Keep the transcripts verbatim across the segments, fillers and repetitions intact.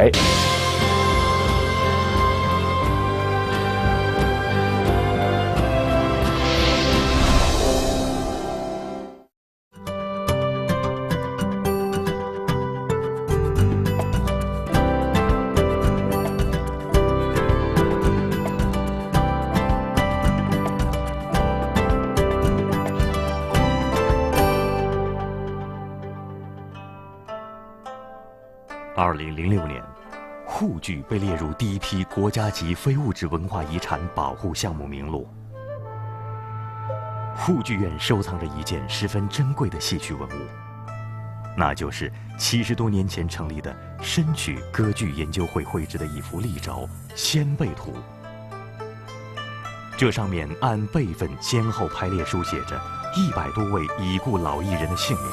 哎。 二零零六年，沪剧被列入第一批国家级非物质文化遗产保护项目名录。沪剧院收藏着一件十分珍贵的戏曲文物，那就是七十多年前成立的申曲歌剧研究会绘制的一幅立轴《掀背图》。 这上面按辈分先后排列书写着一百多位已故老艺人的姓名，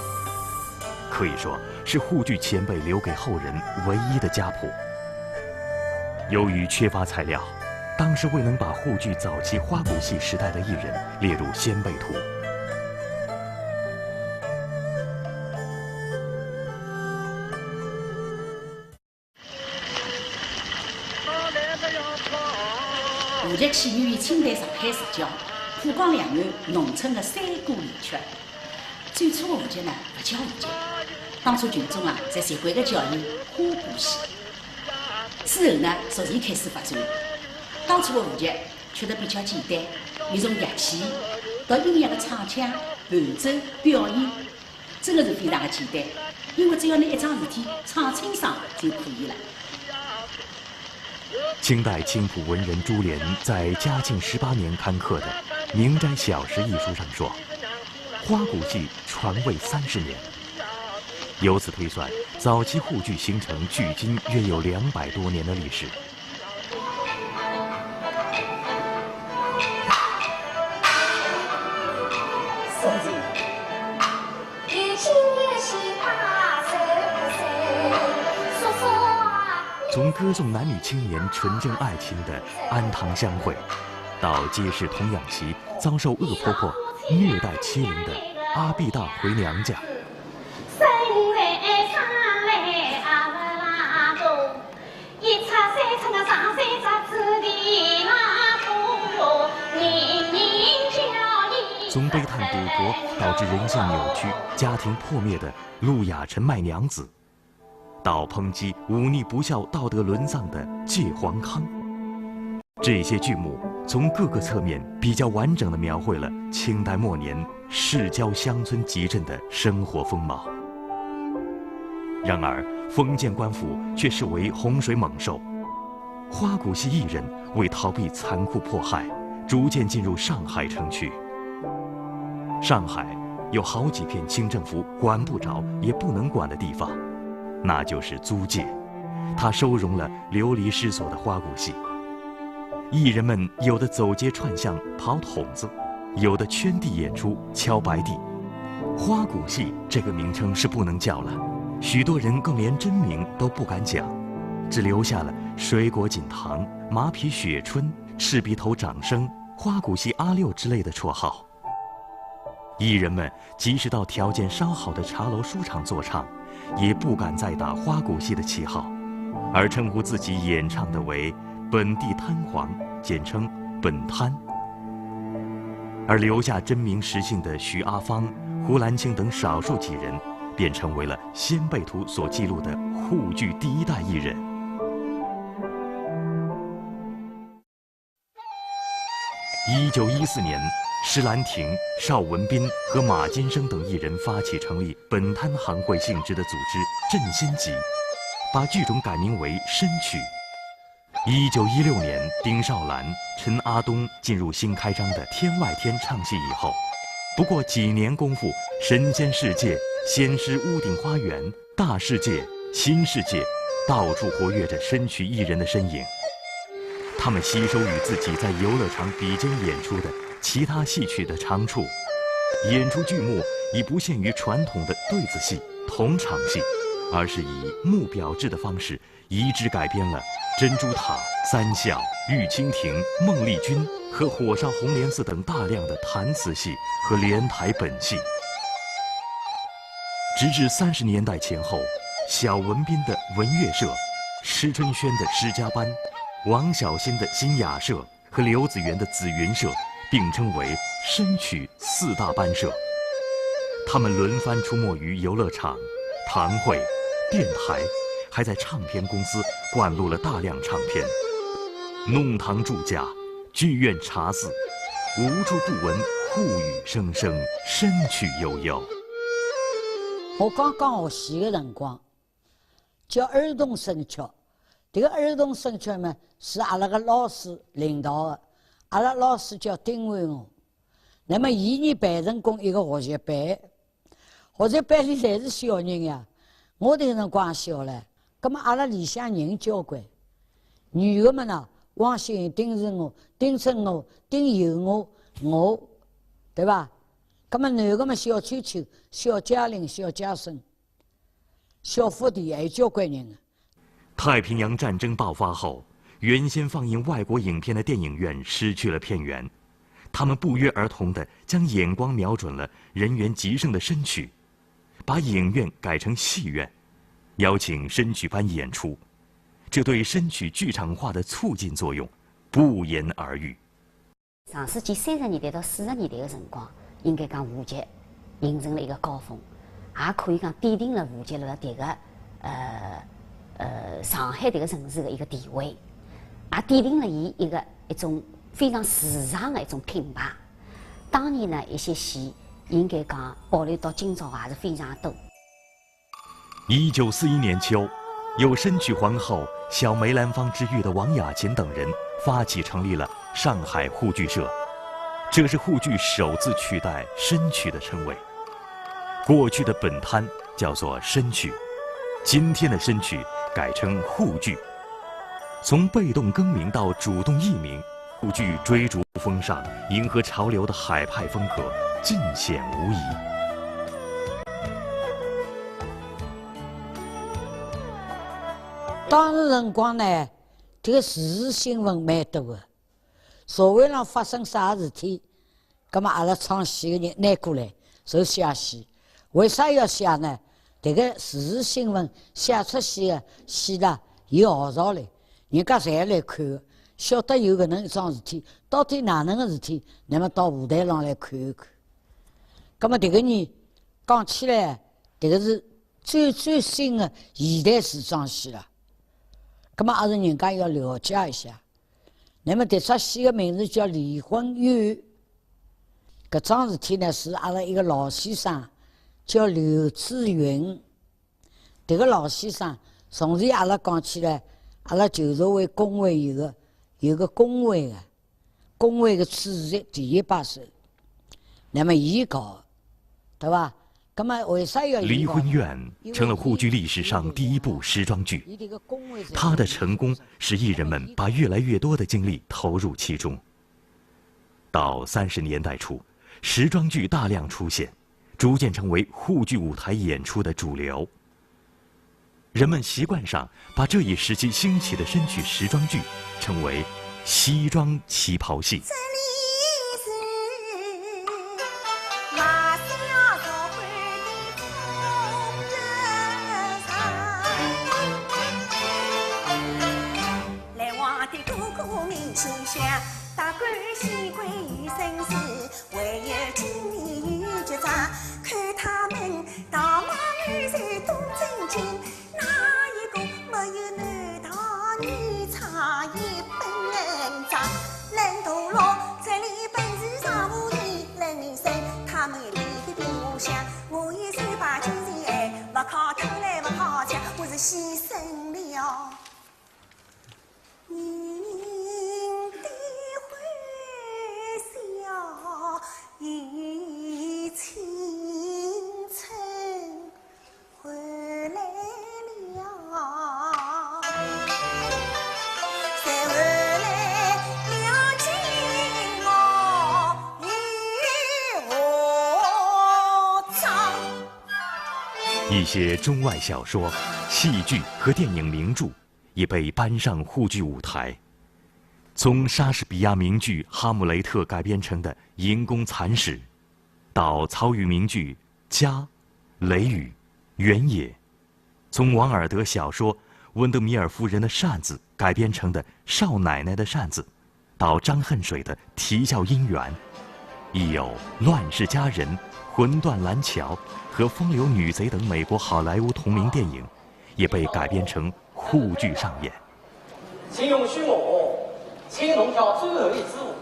可以说是沪剧前辈留给后人唯一的家谱。由于缺乏材料，当时未能把沪剧早期花鼓戏时代的艺人列入掀背图。 沪剧起源于清代上海市郊，浦江两岸农村的山歌戏曲。最初的沪剧呢，勿叫沪剧，当初群众啊，侪习惯个叫伊花鼓戏。之后呢，逐渐开始发展。当初的沪剧曲调比较简单，一从乐器到音乐的唱腔、伴奏、表演， 真的是非常的简单，因为只要你一桩事体唱清爽就可以了。 清代青浦文人朱濂在嘉庆十八年刊刻的《名斋小识》一书上说，花鼓戏传味三十年。由此推算，早期沪剧形成距今约有两百多年的历史。 从歌颂男女青年纯真爱情的《安唐相会》，到揭示童养媳遭受恶婆婆虐待欺凌的《阿必大回娘家》， 从悲叹赌博导致人性扭曲、家庭破灭的《陆雅臣卖娘子》，到抨击忤逆不孝、道德沦丧的《借黄康》，这些剧目从各个侧面比较完整地描绘了清代末年市郊乡村集镇的生活风貌。然而，封建官府却视为洪水猛兽， 花鼓戏艺人为逃避残酷迫害，逐渐进入上海城区。上海有好几片清政府管不着也不能管的地方，那就是租界，它收容了流离失所的花鼓戏。艺人们有的走街串巷跑筒子，有的圈地演出敲白地。花鼓戏这个名称是不能叫了，许多人更连真名都不敢讲，只留下了 水果锦堂、马匹雪春、赤鼻头掌声、花鼓戏阿六之类的绰号。艺人们即使到条件稍好的茶楼书场做唱，也不敢再打花鼓戏的旗号，而称呼自己演唱的为本地滩黄，简称本滩。而留下真名实姓的许阿芳、胡兰卿等少数几人，便成为了《掀背图》所记录的沪剧第一代艺人。 一九一四年，施兰亭、邵文宾和马金生等艺人发起成立本滩行会性质的组织“振兴集”，把剧种改名为“申曲”。一九一六年，丁少兰、陈阿东进入新开张的《天外天》唱戏以后，不过几年功夫，《神仙世界》、《仙师屋顶花园》、 《大世界》、《新世界》，到处活跃着申曲艺人的身影。他们吸收与自己在游乐场比肩演出的其他戏曲的长处，演出剧目已不限于传统的对子戏、同场戏，而是以目表制的方式，一致改编了《珍珠塔》《三笑》《玉蜻蜓》《孟丽君》和《火烧红莲寺》等大量的弹词戏和连台本戏。 直至三十年代前后，小文宾的文乐社施春轩的施家班、王小仙的新雅舍和刘子元的紫云舍并称为申曲四大班社。他们轮番出没于游乐场、堂会、电台，还在唱片公司灌录了大量唱片。弄堂住家、剧院茶肆，无处不闻，沪语声声，申曲悠悠。我刚刚学戏个辰光，叫儿童声曲。迭个儿童声曲嘛，是阿拉个老师领导个，阿拉老师叫丁文华。那么伊呢办成功一个学习班，学习班里侪是小人呀，我迭辰光小唻，葛末阿拉里向人交关，女个么呢，汪秀英、丁文华、丁春华、丁友华，我，对伐？葛末男个么小秋秋、小嘉玲、小嘉生。 小福田还有交关人啊。太平洋战争爆发后，原先放映外国影片的电影院失去了片源，他们不约而同地将眼光瞄准了人员极盛的申曲，把影院改成戏院，邀请申曲班演出，这对申曲剧场化的促进作用不言而喻。 上世纪三十年代到四十年代个辰光，应该讲沪剧形成了一个高峰，也可以讲奠定了沪剧辣辣迭个呃呃上海迭个城市个一个地位，也奠定了伊一个一种非常时尚个一种品牌。当年呢，一些戏应该讲保留到今朝也是非常多。 一九四一年秋，有申曲皇后、小梅兰芳之誉的王雅琴等人发起成立了上海沪剧社，这是沪剧首次取代申曲的称谓。过去的本摊叫做申曲，今天的申曲改称沪剧。从被动更名到主动易名， 沪剧追逐风尚、迎合潮流的海派风格尽显无疑。当时辰光呢，迭个时事新闻蛮多个，社会浪发生啥事体，葛末阿拉唱戏个人拿过来，就写戏。为啥要写呢？迭个时事新闻写出去个戏啦，有号召力。 人家侪来看个，晓得有搿能一桩事体，到底哪能个事体，那么到舞台浪来看一看。葛末迭个呢，讲起来，迭个是最最新个现代时装戏了。葛末阿是人家要了解一下。那么迭出戏个名字叫《离婚约》，搿桩事体呢是阿拉一个老先生叫刘志云， 迭个老先生，从前阿拉讲起来，阿拉旧社会工会有个有个工会个，工会个主席第一把手，那么伊搞，对伐？葛末为啥要伊搞？《离婚院》成了沪剧历史上第一部时装剧，它的成功使艺人们把越来越多的精力投入其中。到三十年代初，时装剧大量出现，逐渐成为沪剧舞台演出的主流。 人们习惯上把这一时期兴起的申曲时装剧称为西装旗袍戏。一些中外小说、戏剧和电影名著也被搬上沪剧舞台。从莎士比亚名剧《哈姆雷特》改编成的《银宫残史》，到曹禺名剧《家》《雷雨》《原野》，从王尔德小说《温德米尔夫人的扇子改编成的少奶奶的扇子，到张恨水的啼笑姻缘，亦有《乱世佳人》《魂断蓝桥》和《风流女贼》等美国好莱坞同名电影，也被改编成沪剧上演。请允许我请侬跳最后一支舞。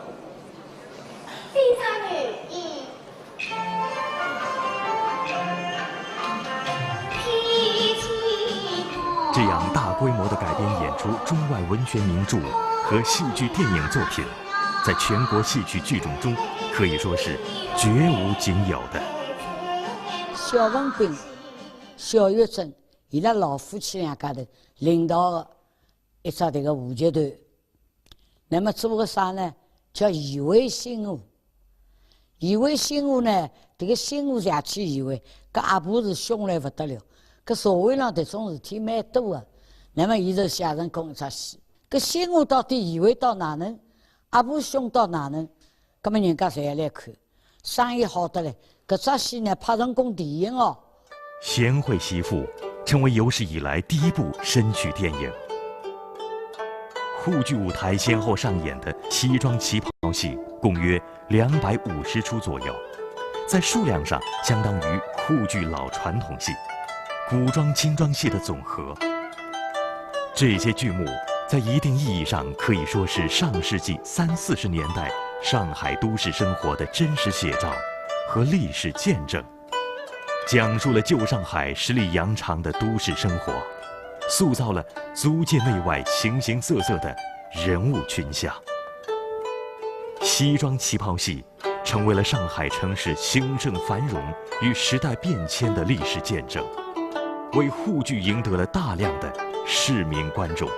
非常愿意。 这样大规模的改编演出中外文学名著和戏剧电影作品，在全国戏曲剧种中可以说是绝无仅有的。小文斌、小月珍，伊拉老夫妻两家头领导的一只迭个舞剧团。 那么做个啥呢？叫移位新妇。移位新妇呢，迭个新妇邪气移位，搿阿婆是凶来勿得了。搿社会上迭种事体蛮多个。那么伊就写成功一只戏。搿新妇到底移位到哪能？阿婆凶到哪能？葛末人家侪要来看。 生意好得来，搿只戏呢拍成功电影哦。贤惠媳妇成为有史以来第一部申曲电影。沪剧舞台先后上演的《西装旗袍戏》共约两百五十出左右，在数量上相当于沪剧老传统戏、古装、清装戏的总和。这些剧目在一定意义上可以说是上世纪三四十年代 上海都市生活的真实写照和历史见证，讲述了旧上海十里洋场的都市生活，塑造了租界内外形形色色的人物群像。《西装旗袍戏》成为了上海城市兴盛繁荣与时代变迁的历史见证，为沪剧赢得了大量的市民观众。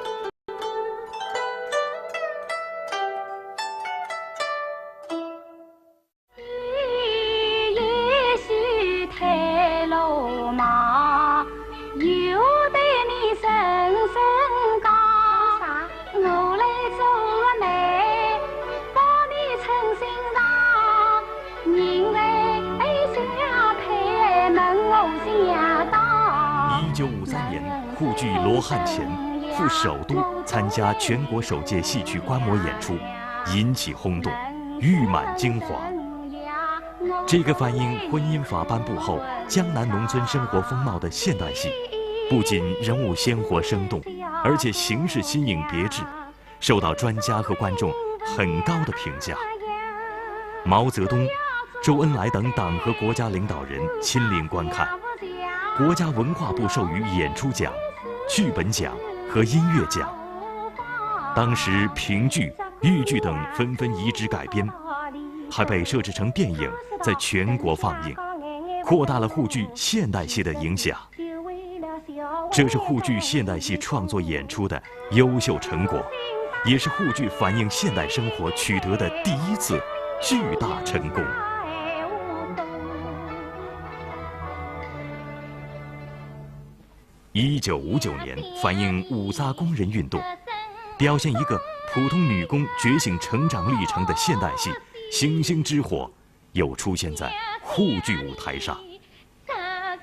一九五三年，沪剧《罗汉钱》赴首都参加全国首届戏曲观摩演出，引起轰动，誉满京华。这个反映婚姻法颁布后江南农村生活风貌的现代戏，不仅人物鲜活生动，而且形式新颖别致， 受到专家和观众很高的评价。毛泽东、周恩来等党和国家领导人亲临观看，国家文化部授予演出奖、剧本奖和音乐奖。当时评剧、豫剧等纷纷移植改编，还被设置成电影在全国放映，扩大了沪剧现代戏的影响。 这是沪剧现代戏创作演出的优秀成果，也是沪剧反映现代生活取得的第一次巨大成功。一九五九年，反映五卅工人运动，表现一个普通女工觉醒成长历程的现代戏《星星之火》 又出现在沪剧舞台上。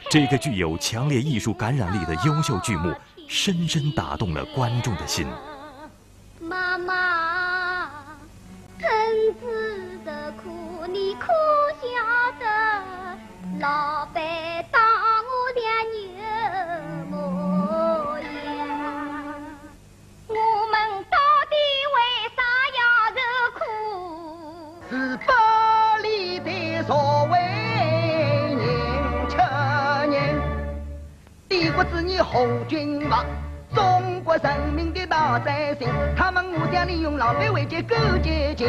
这个具有强烈艺术感染力的优秀剧目，深深打动了观众的心。妈妈，孙子的苦，你可晓得？老板当我像牛模样。 我们到底为啥要受苦？是不理的社会人吃人。帝国主义红军阀，中国人民的大灾星，他们互相利用，狼狈为奸，勾结情。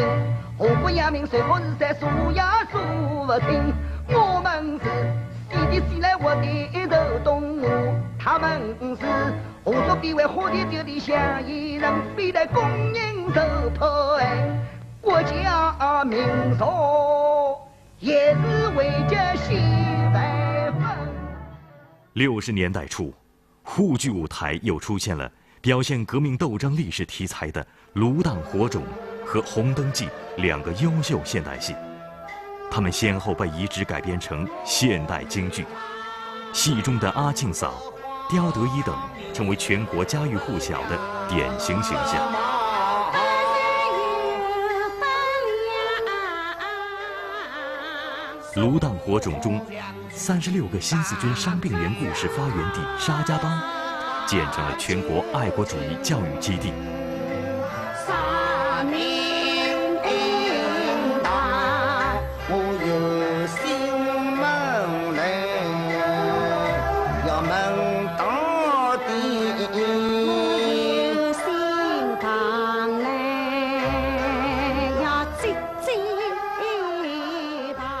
祸国殃民，谁不是在数呀数不清？我们是死的死来，活的一头动物，他们是 胡作非为，花天酒地，像一人非但供应社会，国家民族也是为这些百分。六十年代初，沪剧舞台又出现了表现革命斗争历史题材的《炉荡火种》和《红灯记》两个优秀现代戏，它们先后被移植改编成现代京剧。戏中的阿庆嫂刁德一等成为全国家喻户晓的典型形象。炉荡火种中，三十六个新四军伤病员故事发源地沙家浜，建成了全国爱国主义教育基地。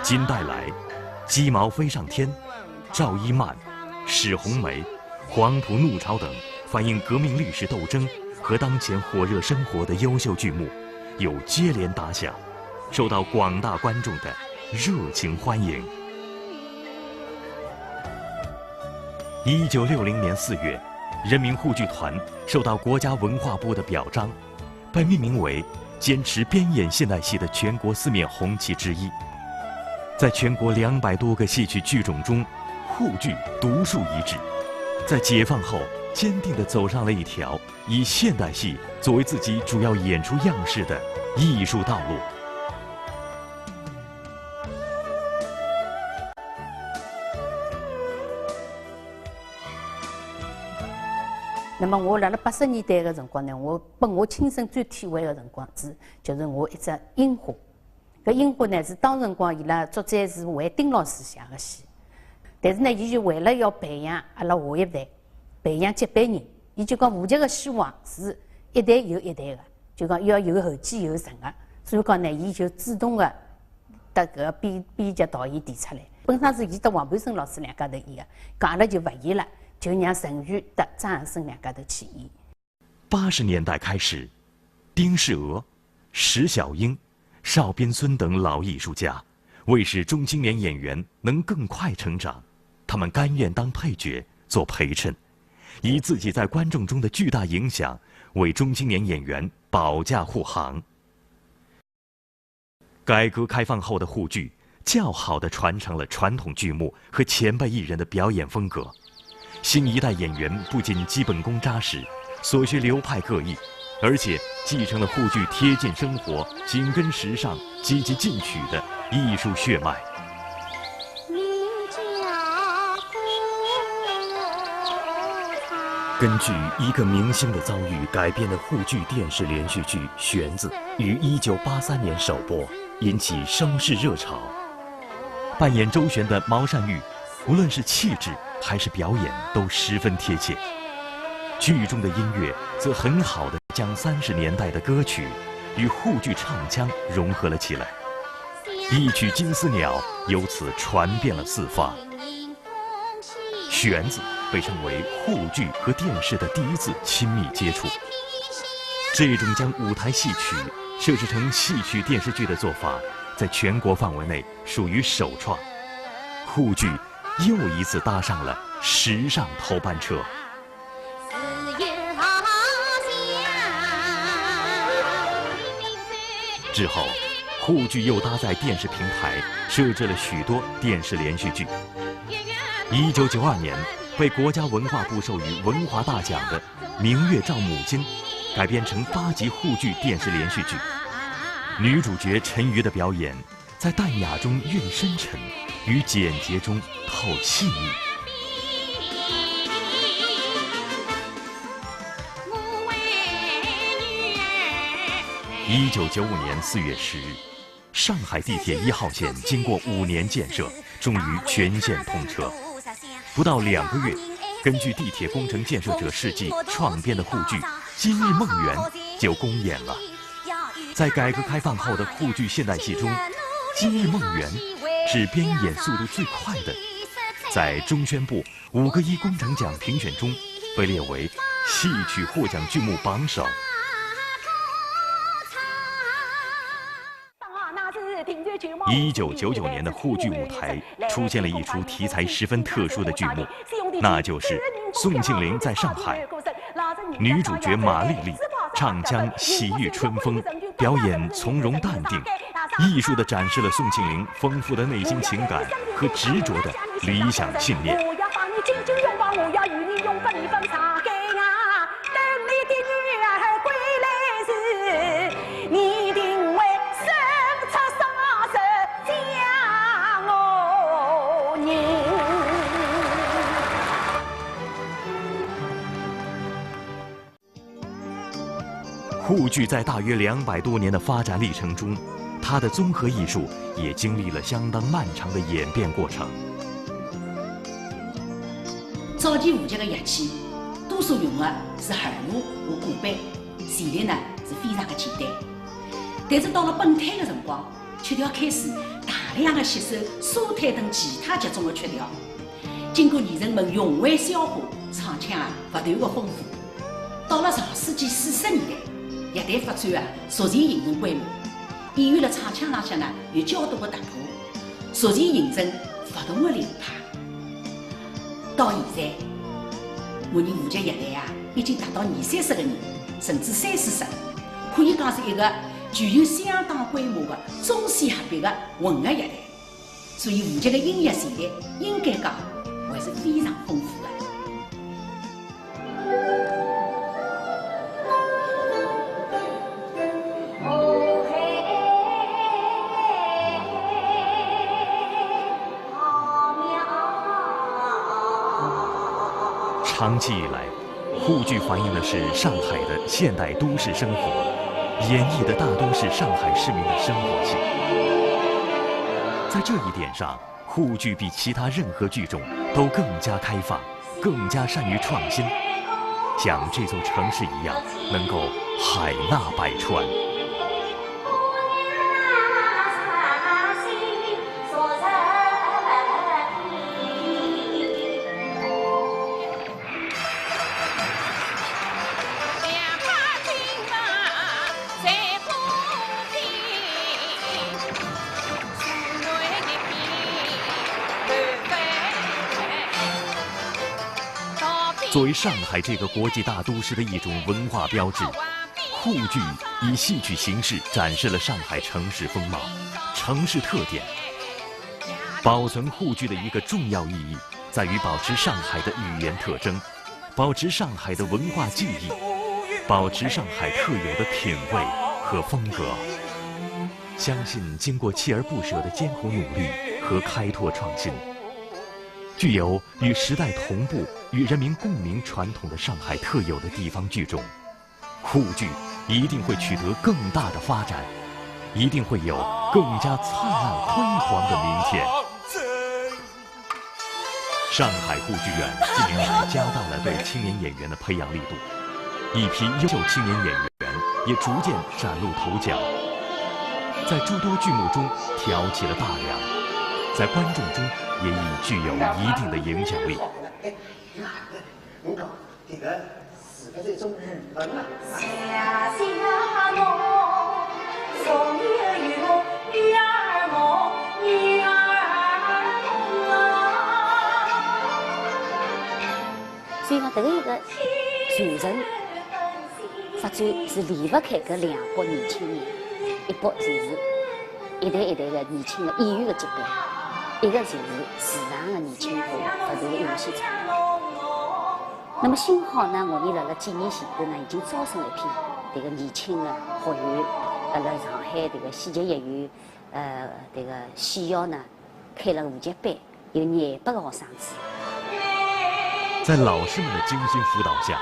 金带来，鸡毛飞上天，赵一曼、史红梅、黄埔怒潮等反映革命历史斗争和当前火热生活的优秀剧目，又接连打响，受到广大观众的热情欢迎。一九六零年四月，人民沪剧团受到国家文化部的表彰， 被命名为坚持边演现代戏的全国四面红旗之一。在全国两百多个戏曲剧种中，沪剧独树一帜，在解放后坚定地走上了一条以现代戏作为自己主要演出样式的艺术道路。 那么我辣辣八十年代个辰光呢，我拨我亲身最体会个辰光是，就是我一只《烟花》。搿《烟花》呢是当辰光伊拉作者是为丁老师写个戏，但是呢，伊就为了要培养阿拉下一代，培养接班人，伊就讲《无极》个戏王是一代又一代个，就讲要有后继有人个，所以讲呢，伊就主动个 搭搿个编编剧导演提出来。本身是伊搭王培生老师两家头演个，讲阿拉就勿演了，就让陈瑜搭张恒生两家头去演。八十年代开始，丁世娥、石小英、邵斌孙等老艺术家为使中青年演员能更快成长，他们甘愿当配角做陪衬，以自己在观众中的巨大影响为中青年演员保驾护航。 改革开放后的沪剧较好地传承了传统剧目和前辈艺人的表演风格。新一代演员不仅基本功扎实，所学流派各异，而且继承了沪剧贴近生活、紧跟时尚、积极进取的艺术血脉。 根据一个明星的遭遇改编的沪剧电视连续剧《玄子》于一九八三年首播，引起声势热潮。扮演周旋的毛善玉，无论是气质还是表演都十分贴切。剧中的音乐则很好地将三十年代的歌曲与沪剧唱腔融合了起来，一曲《金丝鸟》由此传遍了四方。 《玄子》被称为沪剧和电视的第一次亲密接触。这种将舞台戏曲设置成戏曲电视剧的做法，在全国范围内属于首创。沪剧又一次搭上了时尚头班车。 之后，沪剧又搭载电视平台设置了许多电视连续剧。一九九二年，被国家文化部授予文华大奖的《明月照母亲》，改编成八集沪剧电视连续剧。女主角陈瑜的表演 在淡雅中蕴深沉，于简洁中透细腻。一九九五年四月十日，上海地铁一号线经过五年建设，终于全线通车。不到两个月，根据地铁工程建设者事迹创编的沪剧《今日梦圆》就公演了。 在改革开放后的沪剧现代戏中，《今日梦圆》是编演速度最快的。在中宣部五个一工程奖评选中，被列为戏曲获奖剧目榜首。一九九九年的沪剧舞台出现了一出题材十分特殊的剧目，那就是《宋庆龄在上海》。 女主角马丽丽唱腔洗浴春风，表演从容淡定，艺术地展示了宋庆龄丰富的内心情感和执着的理想信念。我要与你永不离分。上海啊，等你的女儿归来时，你定会生出啥子将我人。 沪剧在大约两百多年的发展历程中，它的综合艺术也经历了相当漫长的演变过程。早期沪剧的乐器，多数用的是二胡和鼓板，旋律呢是非常的简单。但是到了本推的辰光，曲调开始大量的吸收苏推等其他剧种的曲调。经过艺人们用味消化，唱腔啊不断的丰富。 到了上世纪四十年代，乐队发展啊，逐渐形成规模，演员辣唱腔浪向呢有较多的突破，逐渐形成勿同的流派。到现在，我们沪剧乐队啊，已经达到二三十个人，甚至三四十个，可以讲是一个具有相当规模的中西合璧的混合乐队。 所以，沪剧的音乐旋律应该讲还是非常丰富的。长期以来， 沪剧反映的是上海的现代都市生活，演绎的大多是上海市民的生活性。在这一点上，沪剧比其他任何剧种都更加开放，更加善于创新，像这座城市一样，能够海纳百川。 作为上海这个国际大都市的一种文化标志，沪剧以戏曲形式展示了上海城市风貌、城市特点。保存沪剧的一个重要意义在于保持上海的语言特征，保持上海的文化记忆，保持上海特有的品味和风格。相信经过锲而不舍的艰苦努力和开拓创新，具有 与时代同步、与人民共鸣传统的上海特有的地方剧种，沪剧一定会取得更大的发展，一定会有更加灿烂辉煌的明天。上海沪剧院近年来加大了对青年演员的培养力度，一批优秀青年演员也逐渐崭露头角，在诸多剧目中挑起了大梁，在观众中也已具有一定的影响力。 我讲，搿个是勿是一种愚笨啊？所以讲，搿个一个传承发展是离勿开搿两拨年轻人，一拨就是一代一代个年轻个演员个接班，一个就是市场个年轻化，勿断个涌现出来。 那么幸好呢，我们辣辣几年前头呢，已经招生了一批迭个年轻的学员，辣辣上海迭个戏剧学院，呃，迭个戏校呢，开了沪剧班，有廿八个学生子。在老师们的精心辅导下，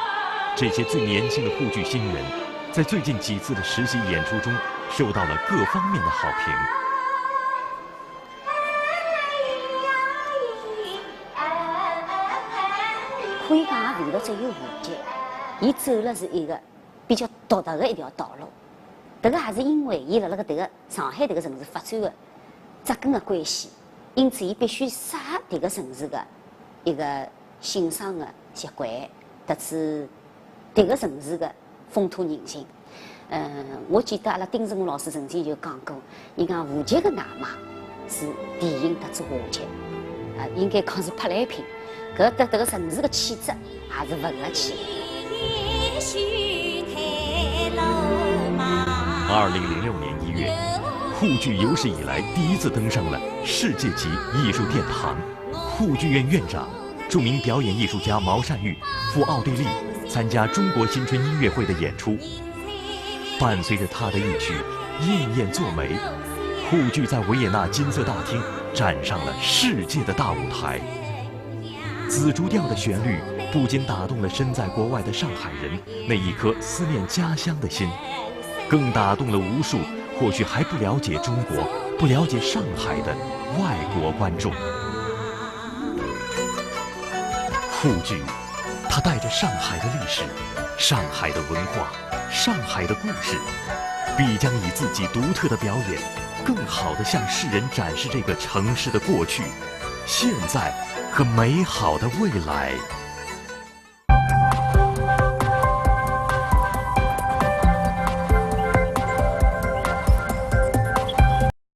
这些最年轻的沪剧新人，在最近几次的实习演出中，受到了各方面的好评。 可以讲也为了只有沪剧，伊走了是一个比较独特的一条道路。迭个也是因为伊辣辣搿迭个上海迭个城市发展的扎根的关系，因此伊必须适合迭个城市的一个欣赏的习惯，特指迭个城市的 风土人情。嗯，我记得阿拉丁子武老师曾经就讲过，伊讲沪剧的奶妈是电影搭仔话剧，啊，应该讲是舶来品，搿搭迭个城市的气质也是混合起来。二零零六年一月，沪剧有史以来第一次登上了世界级艺术殿堂。沪剧院院长著名表演艺术家毛善玉赴奥地利参加中国新春音乐会的演出，伴随着他的一曲《燕燕作梅》，沪剧在维也纳金色大厅展上了世界的大舞台。紫竹调的旋律不仅打动了身在国外的上海人那一颗思念家乡的心，更打动了无数或许还不了解中国、不了解上海的外国观众。沪剧，它带着上海的历史、上海的文化、上海的故事，必将以自己独特的表演，更好地向世人展示这个城市的过去、现在和美好的未来。